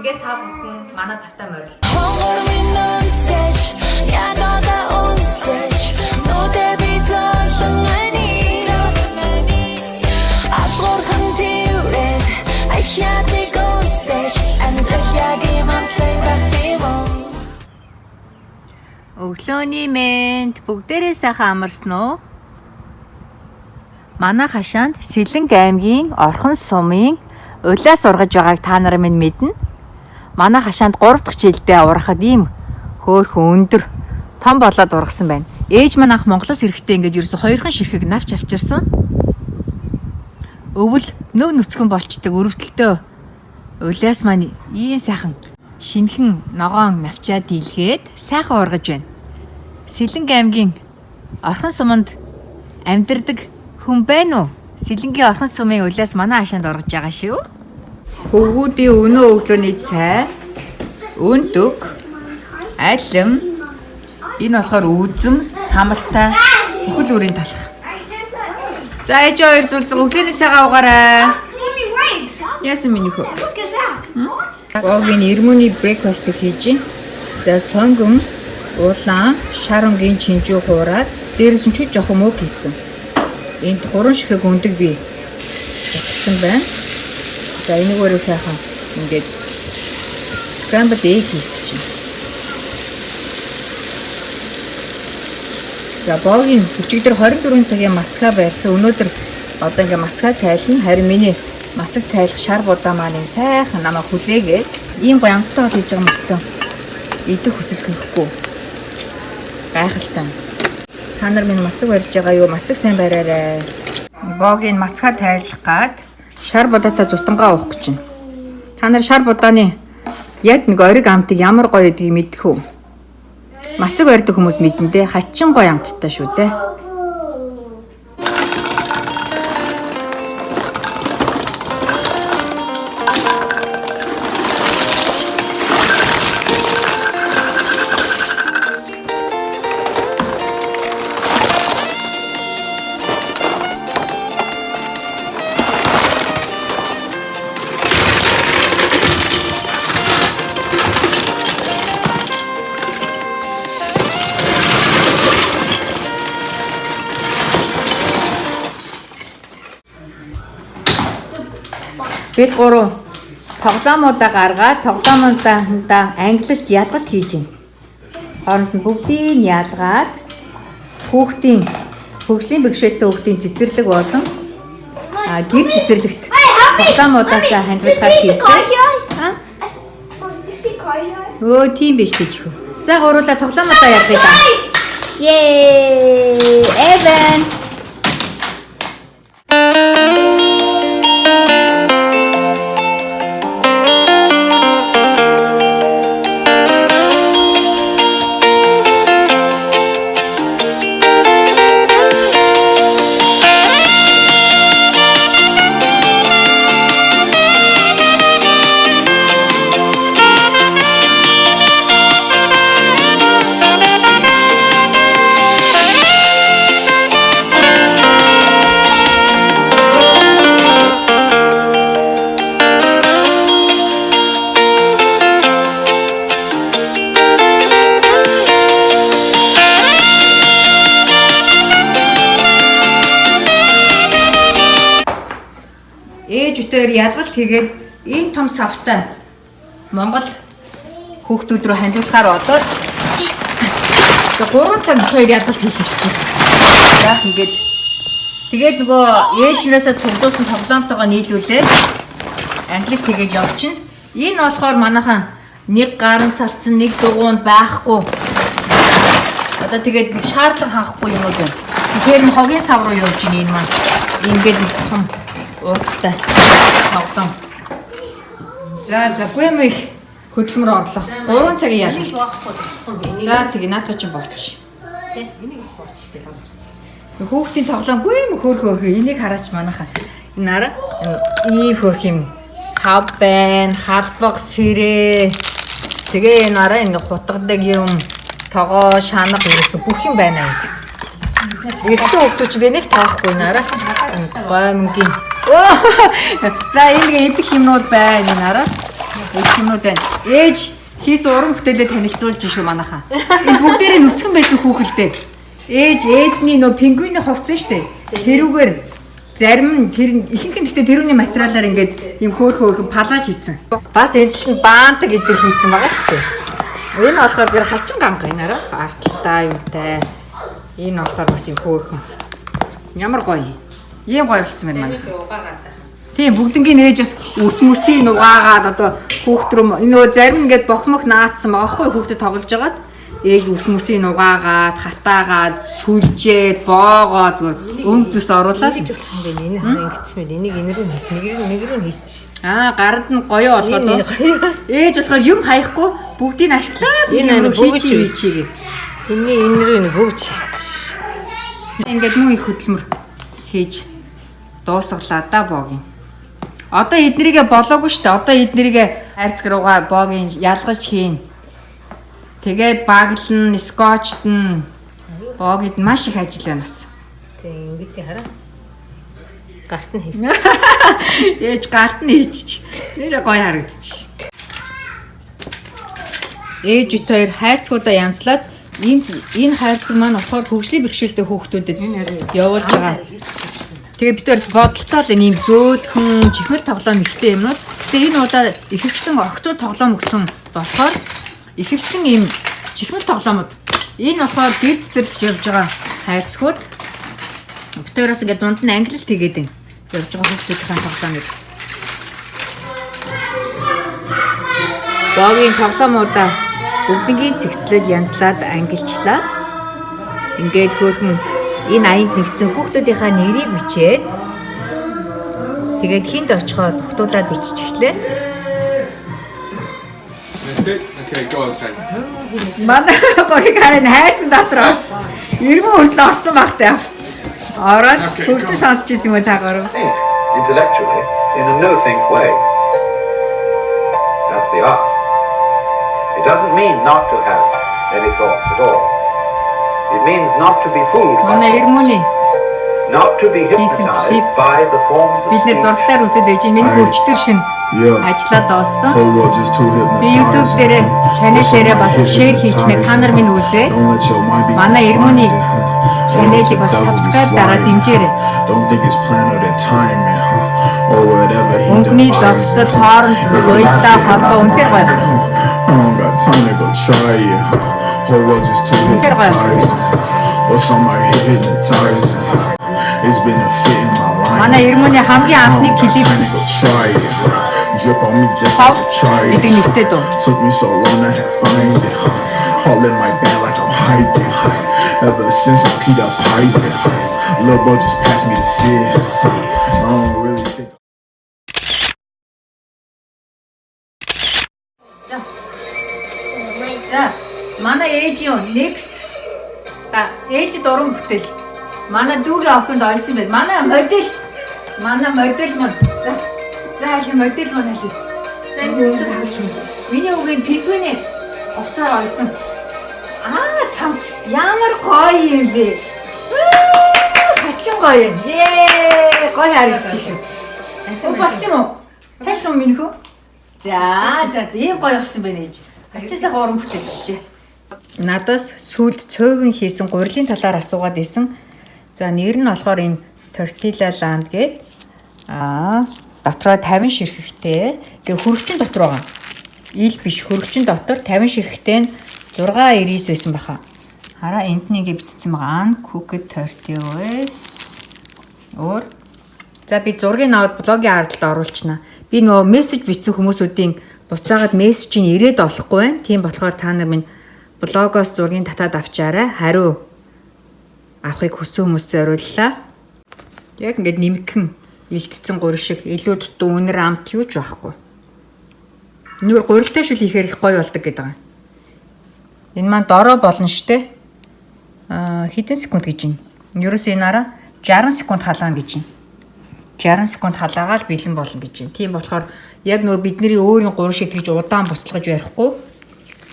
Ингээд та бүхэн манай тавтай морил. Хонгор минь үнсэж, яг одоо үнсэж, нүдэ би золон ани. Алгуурхан тэрэг, ахиадыг үнсэж, амьдрал яг юм амтлаг байх тийм үү? Өглөөний мэнд бүгдээрээ сайхан амарсан уу? Манай хашаанд Сэлэнг аймгийн Орхон сумын улиас ургаж байгааг та нар минь мэднэ. Манай хашаанд 3 дахь жилдээ ургахад ийм хөөхөн өндөр том болоод ургасан байна. Ээж маань анх Монголоос ирэхдээ ингээд ерөөсө хоёрхан ширхэг навч авчирсан. Өвөл нөв нүцгэн болчдөг өрөвдөлтөө улиас маань ийм сайхан шинхэн ногоон навчаа дийлгээд сайхан ургаж байна. Сэлэнг аймгийн Орхон суманд амьдардаг хүн байна уу? Сэлэнгийн Орхон сумын улиас манай хашаанд ургаж байгаа шүү. Хөвгүүдийн өнөө өглөөний цай, өндөг, алим, энэ болохоор үзэм, самартай бүхэл бүрийн талах. За ээж хоёр зүлзэг өглөөний цайгаа уугаарай. Mommy, wait! Яасан миний хөө? Look at that! Богийн ирмөний breakfast-ыг хийж байна. За сонгон, улаан, шар өнгийн чинжүү хуураад дээрээс нь чүж жоохон мөг хийсэн. Энд гурван ширхэг өндөг би татсан байна. За энийг өөрөө сайхан ингээд scrambled egg хийх гэж байна. За богийн өчигдөр 24 цагийн мацгаа барьсан. Өнөөдөр одоо ингээ мацгаа тайлна. Харин миний мацаг тайлах шар будаа маань юм сайхан намайг хүлээгээд ийм гоё амттай хоол хийж байгаа мөртлөө идэх хүсэл төрөхгүй. Гайхалтай. Та нар минь мацаг барьж байгаа юу? Мацаг сайн бариарай. Богийн мацгаа тайлах гад шар будаатай зутангаа уух гэж байна. Та нар шар будааны яг нэг ориг амтыг ямар гоё гэдгийг мэдэх үү? Мацаг барьдаг хүмүүс мэднэ дээ. Хачин гоё амттай шүү дээ. Бид гурав тоглоомудаа гаргаад тоглоомудаа англилт ялгалт хийж байна. Хооронд нь бүгдийг нь ялгаад хүүхдийн хөгжлийн бэрхшээлтэй хүүхдийн цэцэрлэг болон гэр цэцэрлэгт тоглоомудаасаа хандуулахаар You see the car хийлээ. here? Аа? Mom, you see car here? Өө тийм биш тийч хөө. За гуруулаа тоглоомудаа ялгая да. Yay! Evan! Ээж өтөр ялгалт хийгээд энэ том савтай Монгол хүүхдүүд рүү хандуулахаар болоод тэгээ 3 цаг хоёр ялгалт хийх шүү дээ. Яах ингээд тэгээд нөгөө ээжнээсээ цуглуулсан тоглоомтойгоо нийлүүлээд англиг тэгээд явчихна. Энэ болохоор манайхан нэг гарын салцсан, нэг дугуунд байхгүй. Одоо тэгээд нэг шаардлага хангахгүй юмуд байна. Тэгэхээр нь хогийн сав руу явж гин энэ маань. Ингээд нэг том уудтай тоглоом. За за гүй юм их хөдөлмөр орлоо. 3 цагийн ялалт. За тэгээ наадах чинь бооч. Тэ энийг бас бооч гэх юм. Хүүхдийн тоглоом гүй юм хөөх хөөх энийг хараач манайхаа. Энэ араа ийм хөөх юм сав байна, халбаг сэрээ. Тэгээ энэ араа энэ хутгадаг юм тогоо, шанаг ерөөсө бүх юм байна энд. Эрэгтэй хүүхдүүд энийг тоохгүй энэ араа. Гоймонгийн. За энэ идэх юмнууд байна энэ араа. Өчнүүд байна. Ээж хийсэн уран бүтээлээ танилцуулж шүү манайхаа. Энэ бүгдээрээ нүцгэн байсан хүүхэлдээ. Ээж ээдний нөө пингвиний хувцсан шүү дээ. Тэрүүгээр зарим нь тэр ихэнх нь гэхдээ тэрүүний материалаар ингээд юм хөөх хөөхөн палаж хийсэн. Бас энэ тал нь баанта гэдэг хийсэн байгаа шүү дээ. Энэ болохоор зэрэг хачин ганга энэ араа арталтай юутай. Энэ болохоор бас юм хөөхөн. Ямар гоё юм. Ийм гоё болцсон байна манай. Тийм бүгднгийн ээж бас үс мүсийг нугаагаад одоо хүүхд рүү нөгөө зарим ингээд бохмох наацсан байгаа хгүй хүүхдэд тоглож байгаад ээж үс мүсийг нугаагаад хатаагаад сүлжээд боогоо зүгээр өмд зүс оруулаад Ингэж болох юм бэ? Энэ хараа ингэсэн байл. Энийг энэ рүү хийч, нэг рүү нэг рүү хийч. Аа гарад нь гоё болгоод Энэ уу. Ээж болохоор юм хаяхгүй бүгдийг ашиглаад Энэ энэ рүү бөгж хийчих хийчихье. Энэний энэ рүү нэг бөгж хийч. Ингээд мөн их хөдөлмөр хийж дуусгалаа да боогийн. Одоо эднэрийгэ болоогүй шүү дээ. Одоо эднэрийгэ хайрцаг руугаа боогийн ялгаж хийн. Тэгээд баглан, скотчтон боогид маш их ажил байна бас. Тэг ингэдий хараа. Гарт нь хийч. Ээж гарт нь хийчих. Нэрээ гоё харагдчих. Ээж бит хоёр хайрцагуудаа янзлаад энэ хайрцаг маань болохоор хөгжлийн бэрхшээлтэй хүүхдүүдэд явуулж байгаа. Тэгээ бид хоёр бодолцоол энэ юм зөөлхөн чихмэл тоглоом ихтэй юмнууд. Тэгээ энэ удаа ихэвчлэн октоо тоглоом өгсөн болохоор ихэвчлэн ийм чихмэл тоглоомод энэ болохоор гэр цэцэрлэж явж байгаа хайрцагууд. Бид хоёроос ингээд дунд нь ангилалт хийгээд байна. Явж байгаа хүүхдүүдийн тоглоомыг. Богийн тоглоомуудаа бүгднгийн цэгцлээд янзлаад ангилчлаа. Ингээд хөөрхөн энэ аянд нэгдсэн хүүхдүүдийнхаа нэрийг бичээд тэгээд хинт очихоо тогтуулаад биччихлээ. That's it? Okay, go on, Shane. Манай гогийг харин хайсан дотор орсон. Иргэн хүртэл орсон баг таа. Ороод хөгжиж сонсч ирсэн юм та гурав. Think intellectually in a no-think way. That's the art. It doesn't mean not to have any thoughts at all. It means not to be fooled by Манай thoughts, Эргүүний not to be хийсэн hypnotized клип by the forms of бид нэр speech. зурагтаар үзээд байж миний хөгжтөр шин ажиллаад дууссан. Whole world just too Би YouTube hypnotizing. дээрээ channel дээрээ бас share хийчихнэ. Та нар минь үзээ. Don't let your mind be Манай Эргүүний confined. channel-ыг бас The devil be subscribe дараад sliding. дэмжээрэй. Don't think it's plan or the timing, huh? Or whatever he Өнгөний devised. зогсол, хооронд It's уялдаа my холбоо үнэхээр гоё болсон. I don't got time to go try it. huh? Whole world just too Үнэхээр гоё болсон. hypnotizing. Or somebody hypnotizing. It's been a fit in my life. Манай Эргүүний хамгийн анхны I don't got клип time to go try it. Drip on me just like House a try it. гэдэг нэртэй дуу. Took me so long to have find it. All in my bag like I'm hiding. Ever since I peed up piping. Lil' bro just passed me the seed. I don't really think. За манай ээж юу next та ээлжид уран бүтээл. Манай дүүгийн охинд ойсон байна. Манай модель. Манай модель маань. За. За аль модель маань аль. За энэ үзэг харж байна. Миний үгийн пингвиний хувцаар ойсон. Аа цамц ямар гоё юм бэ. Хачин гоё юм. Ее гоё харагдчих шүү. Өг болчих юм уу? Тааш руу минь хөө. За за за ийм гоё болсон байна ээж. Хачин сайхан уран бүтээл болжээ. Надаас сүүлд цөөвөн хийсэн гурилын талаар асуугаад исэн. За нэр нь болохоор энэ Tortilla Land гээд дотроо 50 ширхэгтэй. Тэгээ хөргөчн дотор байгаа. Ил биш хөргөчн дотор 50 ширхэгтэй нь 6.99 байсан баха. Хараа энд нь ингэ бичсэн байгаа. Uncooked tortillas. Өөр. За би зургийг аваад блогийн ардалд оруулчихна. Би нөгөө мессеж бичсэн хүмүүсүүдийн буцаагаад мессеж нь ирээд олохгүй байна. Тийм болохоор та нар минь блогоос зургийг татаад авчаарай. Хариу авахыг хүссэн хүмүүс зориуллаа. Яг ингээд нэмгэн илтцэн гурил шиг илүү дутуу үнэр амт юу ч байхгүй. Нүгэр гурилтай шүл хийхээр их гоё болдог гэдэг байгаа. Энэ маань дороо болно штэ. Хэдэн секунд гэж байна. Ерөөсөө энэ араа 60 секунд халаана гэж байна. 60 секунд халаагаал бэлэн болно гэж байна. Тийм болохоор яг нөгөө бидний өөрийн гурил шиг тэгж удаан буцалгаж барихгүй.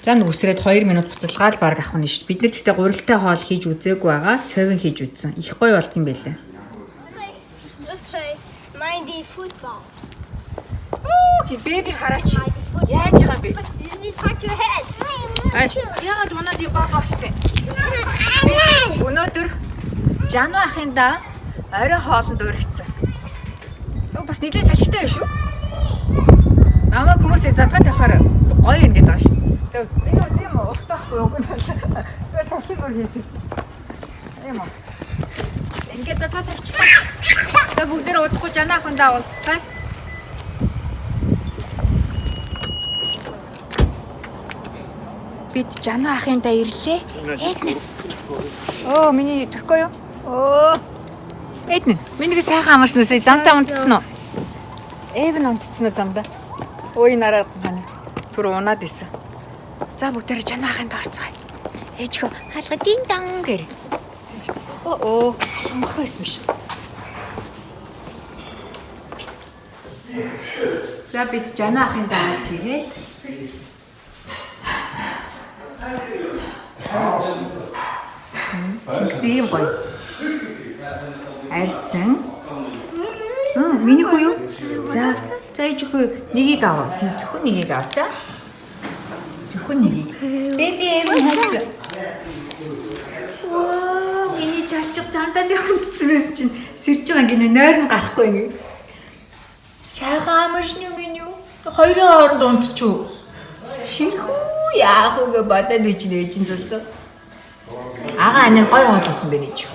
За нэг үсрээд 2 минут буцалгаал баг авах нь шүү дээ. Бид нар гэхдээ гурилтай хоол хийж үзээгүй байгаа. Цовин хийж үзсэн. Их гоё болдго юм байлээ. Let's play Mindy football. Окей, baby хараач. Яаж байгаа юм бэ? You touch your head. Яагаад унаад юм бага болсон? Би өнөөдөр Жану ахында орой хоолнд уригдсан. Өө бас нэлээд салхитай байна шүү. Намайг хүмүүсээ задгаа тавихаар гоё юм гэдэг байгаа шүү. Тэгээ би бас тийм урт байхгүй уг нь бол. Эсвэл салхи бүр хийсэн. Тийм үү. Ингээд задгаа тавьчлаа. За бүгдээр удахгүй Жану ахындаа уулзцгаая. Бид Жану ахындаа ирлээ. Эднэ. Оо миний төркөө юу? Оо. Эднэ. Миний сайхан амарснаас замдаа унтцсан уу? Эвэн унтцсан уу замдаа? Ой нараа маань түр унаад исэн. За бүгдээрээ Жану ахындаа орцгоё. Ээжхөө хаалга дин дан гэр. Оо хаалгах байсан биш. За бид Жану ахындаа орж ирээд Чингис ийм гоё. Арьсан. Миний хүү юу? За, за ээж хүү нэгийг ав. Зөвхөн нэгийг ав. За. Зөвхөн нэгийг. Baby эм хайцсан. Ваа, миний жалчих замдаас явагдсан байсан чинь сэрж байгаа гинэ нойр нь гарахгүй ингэ. Шайхан амаршны минь юу? Хоёрын хооронд унтчих уу? Ширхүү яах вэ бодоод үуч нэ ээжин зулцсан. Ага анин гоё хоолсон байна ч.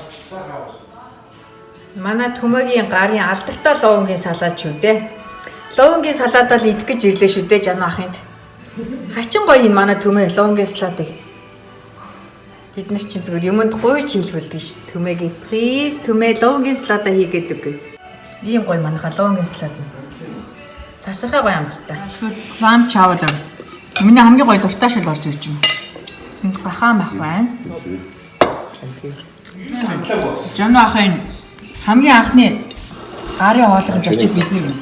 Манай Түмэгийн гарын алдартай луунгийн салаад шүү дээ. Луунгийн салаадаа л идэх гэж ирлээ шүү дээ Жану ахынд. Хачин гоё энэ манай Түмэ луунгийн салаадыг. Бид нар чинь зүгээр юмд гуйж хийлгүүлдэг ш. Түмэгийн please Түмэ луунгийн салаадаа хийгээд үгүй. Ийм гоё манайха луунгийн салаад нь. Тасархай гоё амттай. Шүл clam chowder. Миний хамгийн гоё дуртай шил орж ирж байна. Энд гахаан мах байна. Жану ахын хамгийн анхны гарын хоолойж очиж бид нэг юм.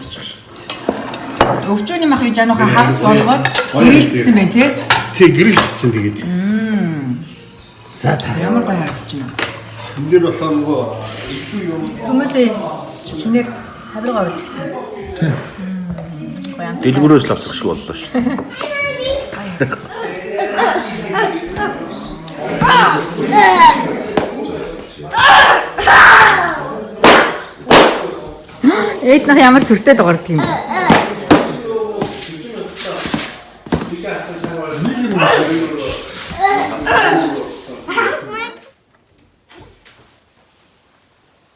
Өвчүүний махыг Жануха хагас болгоод гэрэлтсэн байна тий. Тий, гэрэлтсэн тэгээд. За та. Ямар гоё харагдаж байна. Энэ дээр болохоор нөгөө илүү юм. Хүмүүсээ шинээр хаврыг оруулж ирсэн. Тий. Гоё амт. Дэлгүүрээс лавсах шиг боллоо шүү. Ээд нах ямар сүртэй дугаардаг юм бэ?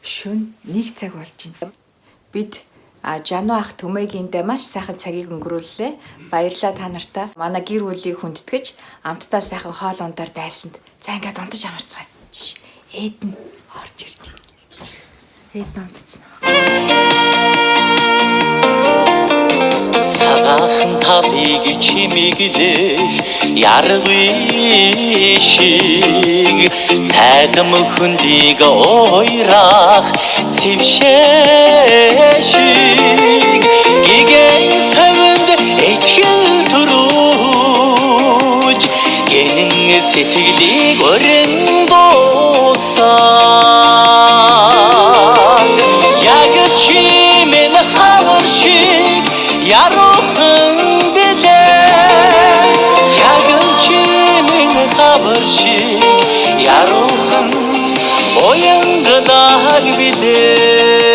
Шүн 1 цаг болж байна. Бид Жану ах Түмээгиндээ маш сайхан цагийг өнгөрүүллээ. Баярлалаа та нартаа. Манай гэр бүлийг хүндэтгэж амттай сайхан хоол ундаар дайсанд. За ингээд унтаж амарцгаая. Ээд нь орж ирж байна. Ээд нь унтцсан. Цагаахан талыг чимэглэх яргүй шиг цайдам хөндийг уйрах цэвшээ шиг гигэн совинд итгэл төрүүлж гэнэн сэтгэлийг өрн дуусан яг чимэн хавар шиг яруухан билээ яг чимэн хавар шиг яруухан уянгалаг билээ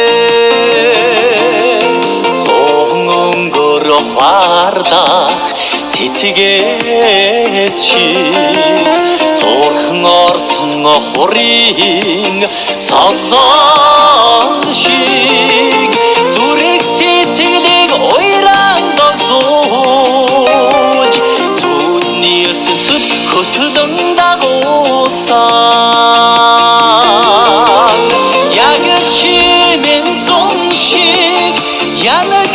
зуун өнгөр хварлах цэцгээс шиг зурхан орсон хурийн солон шиг зүрх сэтгэлийг уйран догдуулж зүудний ертөнцөд хөтлөн дагуулсан яг чимэн зун шиг янаг